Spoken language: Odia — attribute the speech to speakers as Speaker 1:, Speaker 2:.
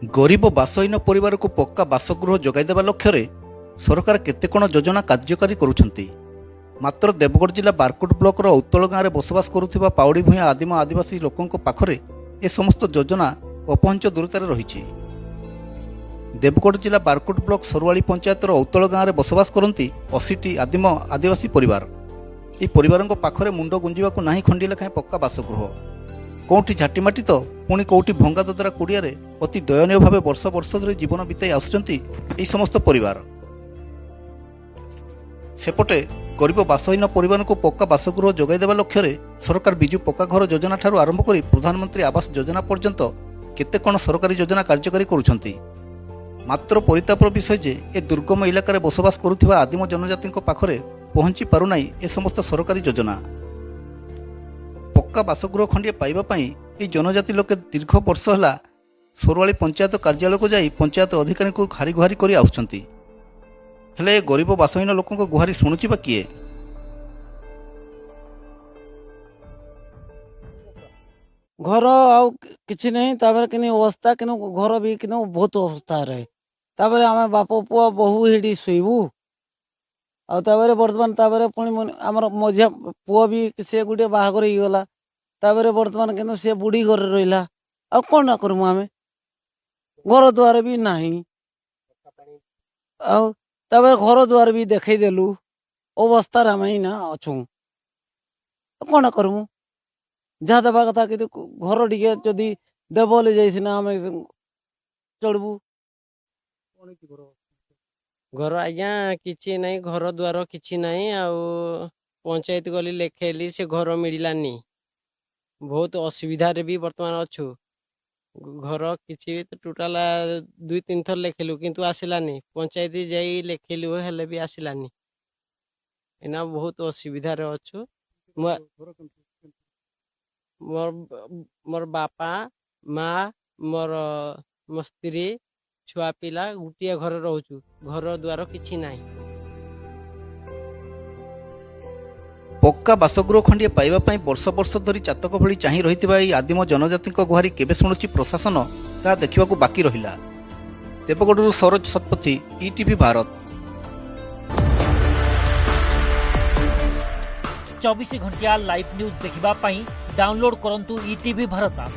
Speaker 1: ଗରିବ ବାସହୀନ ପରିବାରକୁ ପକ୍କା ବାସଗୃହ ଯୋଗାଇଦେବା ଲକ୍ଷ୍ୟରେ ସରକାର କେତେ କ'ଣ ଯୋଜନା କାର୍ଯ୍ୟକାରୀ କରୁଛନ୍ତି। ମାତ୍ର ଦେବଗଡ଼ ଜିଲ୍ଲା ବାରକୋଟ ବ୍ଲକର ଔତଳ ଗାଁରେ ବସବାସ କରୁଥିବା ପାଉଡ଼ି ଭୂୟାଁ ଆଦିମ ଆଦିବାସୀ ଲୋକଙ୍କ ପାଖରେ ଏ ସମସ୍ତ ଯୋଜନା ଅପହଞ୍ଚ ଦୂରତାରେ ରହିଛି। ଦେବଗଡ଼ ଜିଲ୍ଲା ବାରକୋଟ ବ୍ଲକ ସରୁଆଳି ପଞ୍ଚାୟତର ଔତଳ ଗାଁରେ ବସବାସ କରନ୍ତି 80ଟି ଆଦିମ ଆଦିବାସୀ ପରିବାର। ଏହି ପରିବାରଙ୍କ ପାଖରେ ମୁଣ୍ଡ ଗୁଞ୍ଜିବାକୁ ନାହିଁ ଖଣ୍ଡିଏ ଲେଖାଏଁ ପକ୍କା ବାସଗୃହ। କେଉଁଠି ଝାଟିମାଟି ତ ପୁଣି କେଉଁଠି ଭଙ୍ଗା ଦଦରା କୁଡ଼ିଆରେ ଅତି ଦୟନୀୟ ଭାବେ ବର୍ଷ ବର୍ଷ ଧରି ଜୀବନ ବିତାଇ ଆସୁଛନ୍ତି ଏହି ସମସ୍ତ ପରିବାର। ସେପଟେ ଗରିବ ବାସହୀନ ପରିବାରଙ୍କୁ ପକ୍କା ବାସଗୃହ ଯୋଗାଇଦେବା ଲକ୍ଷ୍ୟରେ ସରକାର ବିଜୁ ପକ୍କା ଘର ଯୋଜନା ଠାରୁ ଆରମ୍ଭ କରି ପ୍ରଧାନମନ୍ତ୍ରୀ ଆବାସ ଯୋଜନା ପର୍ଯ୍ୟନ୍ତ କେତେ କ'ଣ ସରକାରୀ ଯୋଜନା କାର୍ଯ୍ୟକାରୀ କରୁଛନ୍ତି। ମାତ୍ର ପରିତାପର ବିଷୟ ଯେ ଏ ଦୁର୍ଗମ ଇଲାକାରେ ବସବାସ କରୁଥିବା ଆଦିମ ଜନଜାତିଙ୍କ ପାଖରେ ପହଞ୍ଚି ପାରୁନାହିଁ ଏ ସମସ୍ତ ସରକାରୀ ଯୋଜନା। ପକ୍କା ବାସଗୃହ ଖଣ୍ଡିଏ ପାଇବା ପାଇଁ ଏହି ଜନଜାତି ଲୋକେ ଦୀର୍ଘ ବର୍ଷ ହେଲା ସରୁଆଳି ପଞ୍ଚାୟତ କାର୍ଯ୍ୟାଳୟକୁ ଯାଇ ପଞ୍ଚାୟତ ଅଧିକାରୀଙ୍କୁ ହାରି ଗୁହାରି କରି ଆସୁଛନ୍ତି। ହେଲେ ଏ ଗରିବ ବାସହୀନ ଲୋକଙ୍କ ଗୁହାରି ଶୁଣୁଛି ବା କିଏ?
Speaker 2: ଘର ଆଉ କିଛି ନାହିଁ। ତାପରେ କିନି ଅବସ୍ଥା କିନ୍ତୁ ଘର ବି କିନ୍ତୁ ବହୁତ ଅବସ୍ଥାରେ। ତାପରେ ଆମେ ବାପ ପୁଅ ବୋହୂ ହେଇଠି ଶୋଇବୁ। ଆଉ ତାପରେ ବର୍ତ୍ତମାନ ତାପରେ ପୁଣି ଆମର ମଝିଆ ପୁଅ ବି ସେ ଗୋଟେ ବାହାଘର ହେଇଗଲା। ତାପରେ ବର୍ତ୍ତମାନ କିନ୍ତୁ ସେ ବୁଢ଼ୀ ଘରେ ରହିଲା। ଆଉ କ'ଣ ନା କରିମୁ ଆମେ? ଘର ଦ୍ୱାର ବି ନାହିଁ। ଆଉ ତାପରେ ଘର ଦ୍ୱାର ବି ଦେଖେଇଦେଲୁ, ଅବସ୍ଥାରେ ଆମେ ଏଇନା ଅଛୁ। କ'ଣ କରିମୁ? ଯାହା ଦେବା କଥା କିନ୍ତୁ ଘର ଟିକେ ଯଦି ଦେବ ବୋଲେ ଯାଇ ସିନା ଆମେ ଚଳିବୁ।
Speaker 3: ଘର ଆଜ୍ଞା କିଛି ନାହିଁ, ଘର ଦ୍ୱାର କିଛି ନାହିଁ। ଆଉ ପଞ୍ଚାୟତ ଗଲି, ଲେଖେଇଲି, ସେ ଘର ମିଳିଲାନି। ବହୁତ ଅସୁବିଧାରେ ବି ବର୍ତ୍ତମାନ ଅଛୁ। ଘର କିଛି ଟୋଟାଲ 2-3 ଥର ଲେଖିଲୁ କିନ୍ତୁ ଆସିଲାନି। ପଞ୍ଚାୟତ ଯାଇ ଲେଖିଲୁ, ହେଲେ ବି ଆସିଲାନି। ଏଇନା ବହୁତ ଅସୁବିଧାରେ ଅଛୁ। ମୋର ବାପା ମା, ମୋର ମୋ ସ୍ତ୍ରୀ, ଛୁଆ ପିଲା ଗୋଟିଏ ଘରେ ରହୁଛୁ। ଘର ଦ୍ୱାର କିଛି ନାହିଁ।
Speaker 1: ପକ୍କା ବାସଗୃହ ଖଣ୍ଡିଏ ପାଇବା ପାଇଁ ବର୍ଷ ବର୍ଷ ଧରି ଚାତକ ଭଳି ଚାହିଁ ରହିଥିବା ଏହି ଆଦିମ ଜନଜାତିଙ୍କ ଗୁହାରି କେବେ ଶୁଣୁଛି ପ୍ରଶାସନ, ତାହା ଦେଖିବାକୁ ବାକି ରହିଲା। ଦେବଗଡ଼ରୁ ସରୋଜ ଶତପଥୀ, ଇଟିଭି ଭାରତ।
Speaker 4: 24 ଘଣ୍ଟିଆ ଲାଇଭ୍ ନ୍ୟୁଜ୍ ଦେଖିବା ପାଇଁ ଡାଉନଲୋଡ୍ କରନ୍ତୁ ଇଟିଭି ଭାରତ ଆପ୍।